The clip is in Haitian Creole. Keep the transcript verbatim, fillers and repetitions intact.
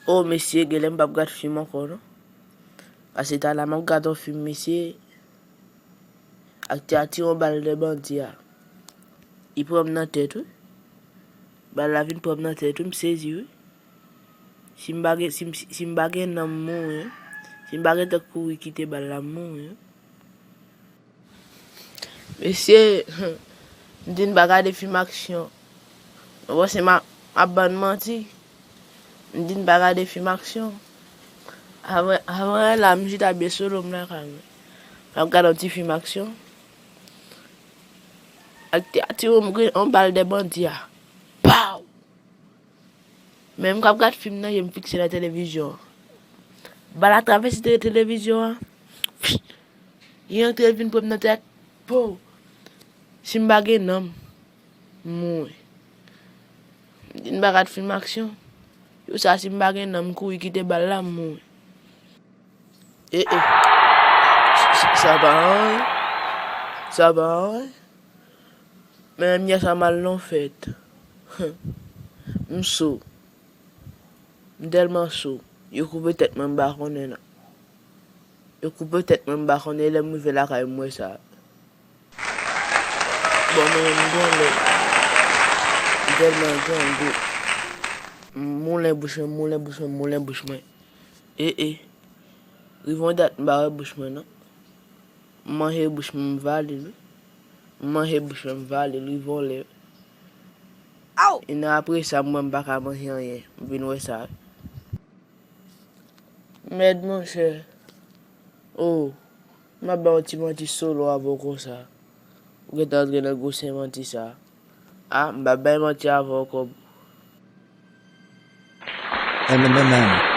O mesye, genlè m p ap gad fim ankò non. Paske talè m ap gad yon fim mesye, aktè a tire yon bal nan bandi a. Li pran m nan tèt wi. Bal la vin pran m nan tèt wi, m sezi wi. Si m pa gen, si m, si m pa gen nanm, m mouri wi. Si m pa gentan kouri kite bal la, m mouri wi. Mesye, m di n pa gade fim aksyon. Ou panse m ap, m ap ban n manti? M di n pa gade fim aksyon. Avan, avan la, m chita byen solo m lakay mwen. M ap gade yon ti fim aksyon. Aktè a tire yon grenn, yon bal dèyè bandi a. Paw! Men m k ap gad fim nan, je m fikse nan televizyon an. Bal la travèse te-, televizyon an. Li antre, l vin pran m nan tèt. Po! Si m pa gen nanm, m mouri. M di n pa gad fim aksyon. Yo sa, si m pa gen nanm, m kouri kite bal la, m mouri. E, e. Sa, sa, sa pa anyen. Sa pa anyen. Men menm yè sa m al nan yon fèt. M so. M tèlman so. Yo koupe tèt mwen, m pa konnen non. Yo koupe tèt mwen, m pa konnen, lè m rive lakay m wè sa. Bon, mwen menm m gen lè. M tèlman grangou. M moulen bouch mwen, m moulen bouch mwen, m moulen bouch mwen. E, e. Rive yon dat m pa wè bouch mwen non. M manje bouch mwen, m vale l wi. M manje bouch mwen, m vale l, rive yon lè. Aw! E nan apre sa, m wè m pa ka manje anyen. M vin wè sa. Mèd monchè. O, m ap ba w ti manti solo avè w konsa. Ou gentan antre nan gwosè manti sa. A, m p ap bay manti avè w kòb. M M M M.